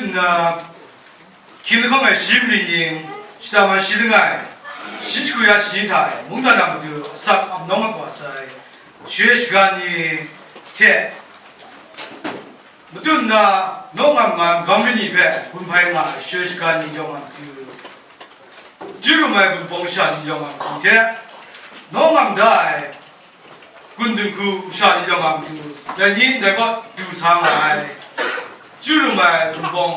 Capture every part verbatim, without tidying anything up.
Nna, hkying lahkawng ai shi mali ning, shata man shi langai, shi jahku ya shi ni hta e, mungdan a matu asak ap nawng mat wa sai, share shaga ni hte, matu nna, naw ngam nga ai magam ni hpe gun hpai nga ai share shaga ni yawng a matu, chyu rum ai gun pawng sha ni yawng a matu hte, naw ngam da ai, gun dinghku masha ni yawng a matu, dai ni ndai kaw du sa nga ai, chyu rum ai gun pawng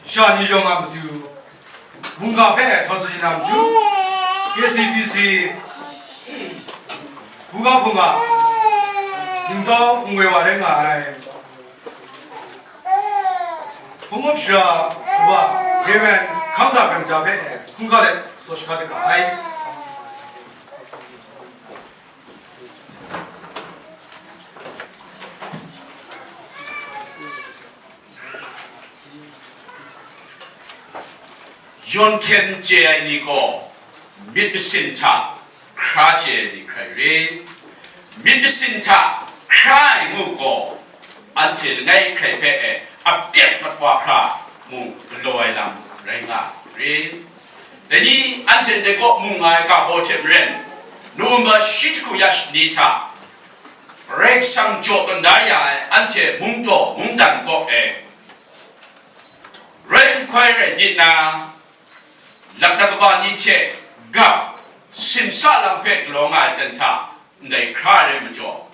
sha ni yawng a matu, mungga hpe htawn tsun yin a matu, K C B C, hpung ga hpung ga, ningtau hpung woi wa rai nga ai, hpung up shara kaba, Reverend Hkang Da Beng Ja hpe hkungga let tsaw shaga da ga ai. Yawn hkyen chye ai ni gaw myit masin hta hkra chye ai ni hkrai re. Myit masin hta hkra ai ngu gaw, anhte langai hkrai hpe e apyet mat wa hkra mung galaw ai lam rai nga ai re. Dai ni anhte ndai kaw mung nga ai ga baw hte maren, November shi jahku ya shani hta Karai Kasang jaw kanda ya ai anhte mungdaw mungdan kaw e rai n hkoi rai di nna, laknak kaba ni hte gap simsa lam hpe galaw nga ai ten hta ndai hkra ai rai majaw,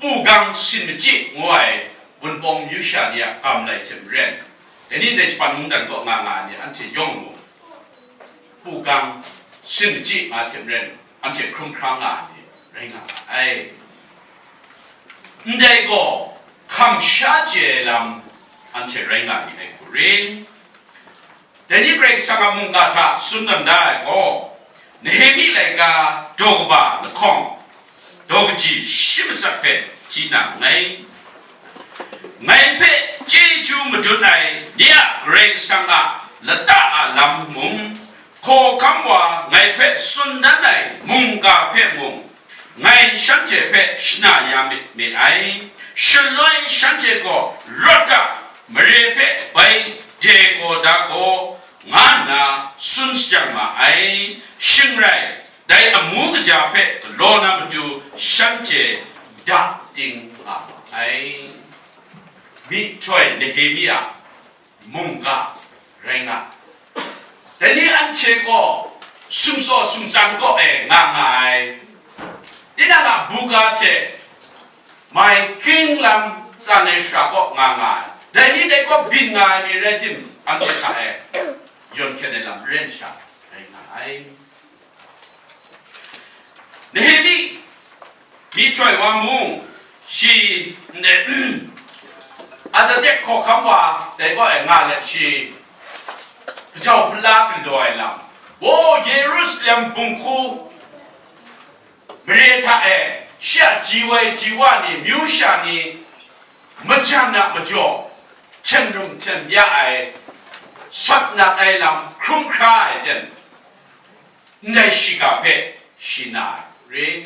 Pugang sin machyi ngu ai Wunpawng myu sha ni a gamlai hte maren, dai ni ndai Japan mungdan kaw nga nga ai ni anhte yawng mung, Pugang sin machyi nga hte maren, anhte hkrum hkra nga ai ni rai nga ai. Ndai gaw hkam sha chye ai lam anhte rai nga ni ai hku ring. Dai ni Karai Kasang a mungga hta tsun dan da ai gaw, Nehemi laika daw kaba lahkawng, daw kaji shi masak hpe hti na nngai. Ngai hpe chyeju madun ai ni a Karai Kasang a lata a lam mung, hkawhkam wa ngai hpe tsun dan ai mungga hpe mung, ngai shanhte hpe shana ya myit me ai. Shaloi shanhte gaw rawt ga, mare hpe bai de gaw da gaw, nga nna tsun shajang ma ai. Shing rai, dai amu kaja hpe galaw na matu shanhte da ting nga ma ai. Myihtoi Nehemi a mungga rai nga. Dai ni anhte gaw sumsaw sumtsan kaw e nga nga ai. Tinang a buga hte mai king lam tsan ai shara kaw nga nga ai. Dai ni dai kaw byin nga ai mi rai tim, anhte hta e yawn hkyen ai lam maren sha rai nga ai. Nehemi myihtoi wa mung, shi, Azadek hkawhkam wa dai kaw e nga let shi, hpajau hpala galaw ai lam, o Yerusalem bunghku mare hta e shi a ji woi ji wa ni, myu sha ni, majan a majaw, hten rum hten ya ai, sat nat ai lam hkrum hkra ai ten, ndai shiga hpe shi na ai re.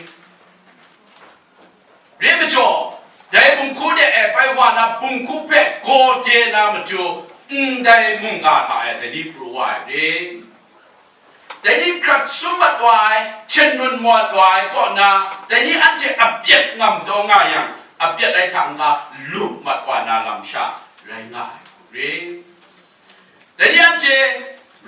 Re majaw, dai bunghku de e pai wa na bunghku hpe gaw de na matu, ndai mungga hta e dai ni pru wa ai re. Dai ni hkrat sum mat wa ai, hten run mat wa ai kaw na, dai ni anhte apyet ngam taw nga yang, apyet ai hta n-ga lup mat wa na lam sha rai nga ai hku re. Dai ni anhte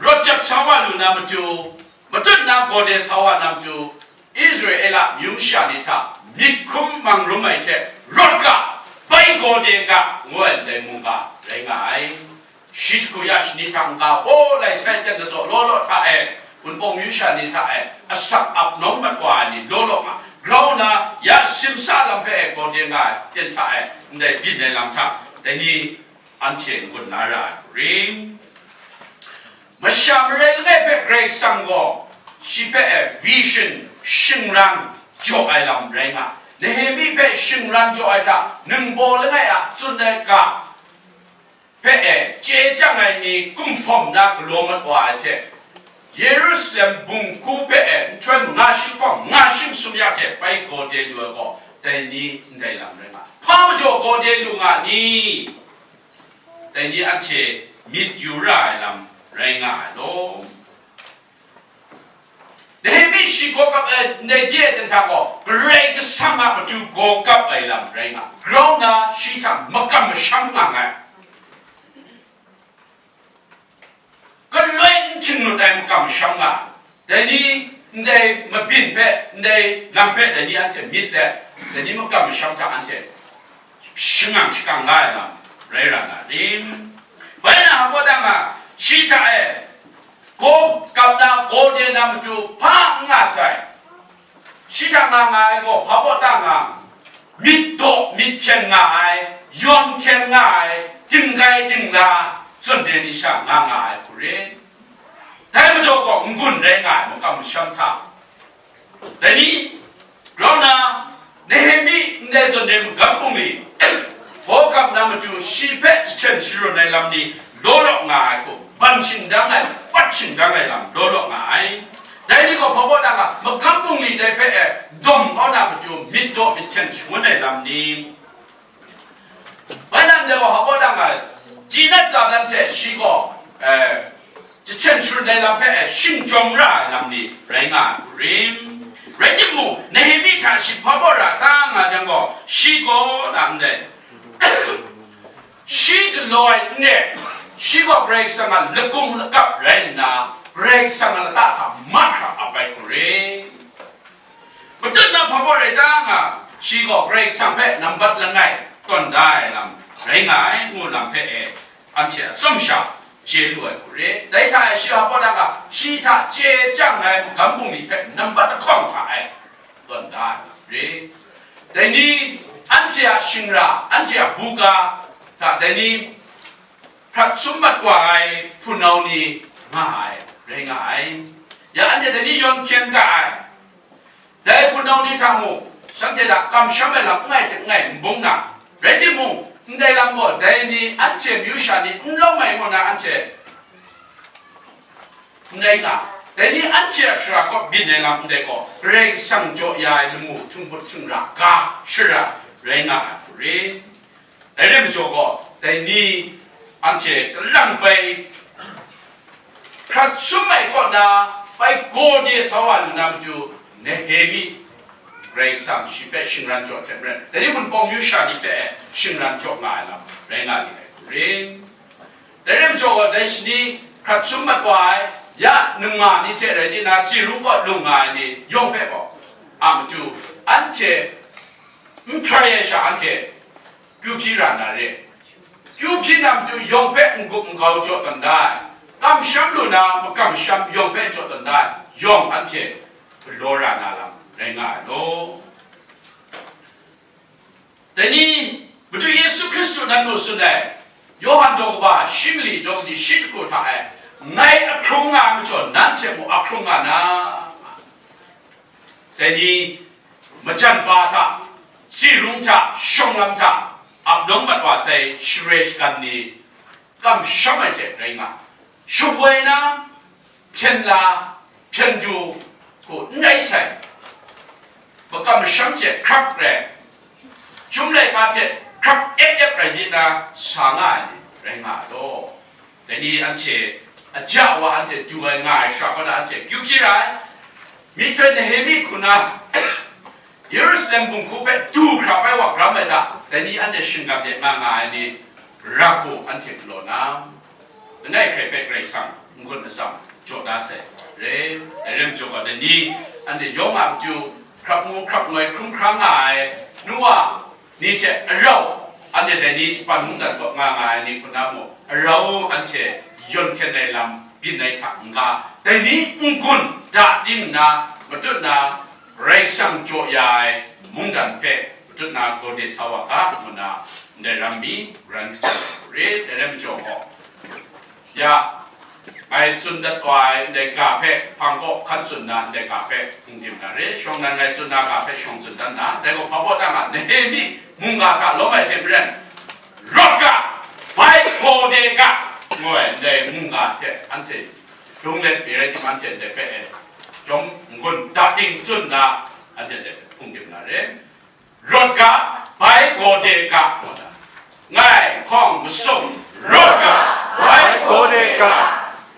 rawt jat sa wa lu na matu, matut na gaw de sa wa na matu, Israela myu masha ni hta myit hkum mang rum ai hte rawt ga, bai gaw de ga, ngu ai ndai mungga rai nga ai. Shi jahku ya shani hta n-ga, o lai sai ten ladaw law law hta e, Wunpawng myu sha ni hta e, asak ap nawng mat wa ai ni law law nga, grau nna ya simsa lam hpe e gaw de nga ai ten hta e, ndai byin ai lam hta, dai ni anhte n-gun la ra ai hku ring. Masha marai langai hpe Karai Kasang gaw shi hpe e vision shingran jaw ai lam rai nga, Nehemi hpe shingran jaw ai hta ningbaw langai a tsun ai ga hpe e chye chyang ai ni kumhkawm na galaw mat wa ai hte, Yerusalem bunghku hpe e nhtoi manga shi hkawng manga shi masum ya hte bai gaw de lu ai gaw, dai ni ndai lam rai nga. Hpa majaw gaw de lu nga ni? dai ni anhte myit yu ra ai lam rai nga ai law. Nehemi shi gaw kap ai ndai de ai ten hta gaw, Karai Kasang a matu gaw kap ai lam rai nga, grau nna shi hta makam masham nga ai. Galoi n htinglut ai makam masham nga, dai ni ndai mabyin hpe, ndai lam hpe dai ni anhte myit let, dai ni makam masham hta anhte shangang shakang la ai lam rai ra na rim? Bai na hpa dang a, shi hta e, gaw kap na, gaw de na matu hpa n nga sai. Shi hta nga nga ai gaw hpa baw ta nga, myit daw myit hten nga ai, yawn hkyen nga ai, dinggai dingla zawn de ni sha nga nga ai hku rit. Dai majaw gaw n-gun rai nga ai makam masham hta, dai ni, grau nna, Nehemi ndai zawn de magam bungli, gaw kap na matu shi hpe jahten sharun ai lam ni law law nga ai hku, ban shingdang ai, wat shingdang ai lam law law nga ai. Dai ni gaw hpa baw ta nga, magam bungli dai hpe e dawm kau na matu myit daw myit hten shangun ai lam ni, bai nang de wa hpa baw ta nga, tinat tsa dan hte shi gaw, eh, jahten sharun ai lam hpe e shingjawm ra ai lam ni rai nga ai hku rim? Rai timung, Nehemi hta shi hpa baw ra ta nga jang gaw, shi gaw na ndai, shi galaw ai n re, shi gaw Karai Kasang a lagum lagap rai nna, Karai Kasang a lata hta mahkra ap ai hku rit. Matut na hpa baw rai ta nga, shi gaw Karai Kasang hpe nambat langai tawn da ai lam rai nga ai, ngu lam hpe e, anhte a atsawm sha chye lu ai hku rit. Dai hta e shi hpa baw ta nga, shi hta chye chyang ai magam bungli hpe nambat lahkawng hta e tawn da ai lam rit. Dai ni, anhte a shingra, anhte a buga hta dai ni, hprat sum mat wa ai hpunau ni nga ai, rai nga ai. Ya anhte dai ni yawn hkyen ga ai. Dai hpunau ni hta mung, shanhte hta kamsham ai lam n ngai hte n ngai n bung na, rai timung, ndai lam gaw dai ni anhte myu sha ni n lawm ai ngu na anhte n rai nga, dai ni anhte a shara kaw byin ai lam ndai gaw, Karai Kasang jaw ya ai lamu htinghbut htingra ga shara rai nga ai hku rit. Dai rai majaw gaw, dai ni anhte kalang bai hkrat sum ai kaw na, bai gaw de sa wa lu na matu, Nehemi Karai Kasang shi hpe shingran jaw hte maren, dai ni Wunpawng myu sha ni hpe shingran jaw nga ai lam rai nga li ai hku rit. Dai rai majaw gaw, dai shani hkrat sum mat wa ai, ya ningma ni hte rai di na, Tsi Rung kaw lung nga ai ni yawng hpe gaw, a matu, anhte n hprai ai sha anhte kyu hpyi ra na re. Kyu hpyi na matu yawng hpe n-gup n-gau jaw tawn da ai, kamsham lu na makamsham yawng hpe jaw tawn da ai, yawng anhte galaw ra na lam rai nga ai law. Dai ni, Madu Yesu Hkristu nan mung tsun ai, Yawhan daw kaba shi mali daw kaji shi hku hta e, ngai ahkrung nga ai majaw, nanhte mung ahkrung nga na. Dai ni, majan pa hta, Tsi Rung hta, shawng lam hta, ap nawng mat wa sai share shagan ni, kamsham ai hte rai nga, shawoi na, hpyen la, hpyen du, hku n rai sai, makam masham hte hkrap rai, chyum laika hte hkrap ep ep rai di na sa nga ai ni rai nga ai law. Dai ni anhte aja wa anhte du ai nga ai shara kaw na anhte kyu hpyi ra ai. Myihtoi Nehemi hku na Yerusalem bunghku hpe du hkra bai wa gram ai hta, dai ni anhte shingkang de nga nga ai ni, ra hku anhte galaw na, langai hkrai hpe Karai Kasang n-gun atsam jaw da sai re. Dai rai majaw gaw, dai ni anhte yawng a matu hkrap ngu hkrap ngoi hkrum hkra nga ai, nu wa, ni hte arau, anhte dai ni Japan mungdan kaw nga nga ai ni hku na mung, arau anhte yawn hkyen ai lam byin ai hta n-ga, dai ni n-gun da ting nna, matut na Karai Kasang jaw ya ai mungdan hpe matut na gawde sa wa ga, ngu na ndai ram mi ran kachyang hku rit, dai rai majaw gaw, ya, ngai tsun dat wa ai ndai ga hpe hpang kaw hkan tsun nna, ndai ga hpe hpung dim na re, shawng nan ngai tsun na ga hpe shawng tsun dat nna, dai gaw hpa baw ta nga, Nehemi mungga hta lawm ai hte maren, rawt ga, bai gaw de ga, ngu ai ndai mungga hte anhte lung let pyi rai tim, anhte ndai hpe e, chyawm n-gun da ting tsun nna, anhte ndai hpe hpung dim na re. Rawt ga, bai gaw de ga, ngu na, ngai hkawng masum, rawt Ga.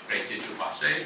Rai chyeju ma sai.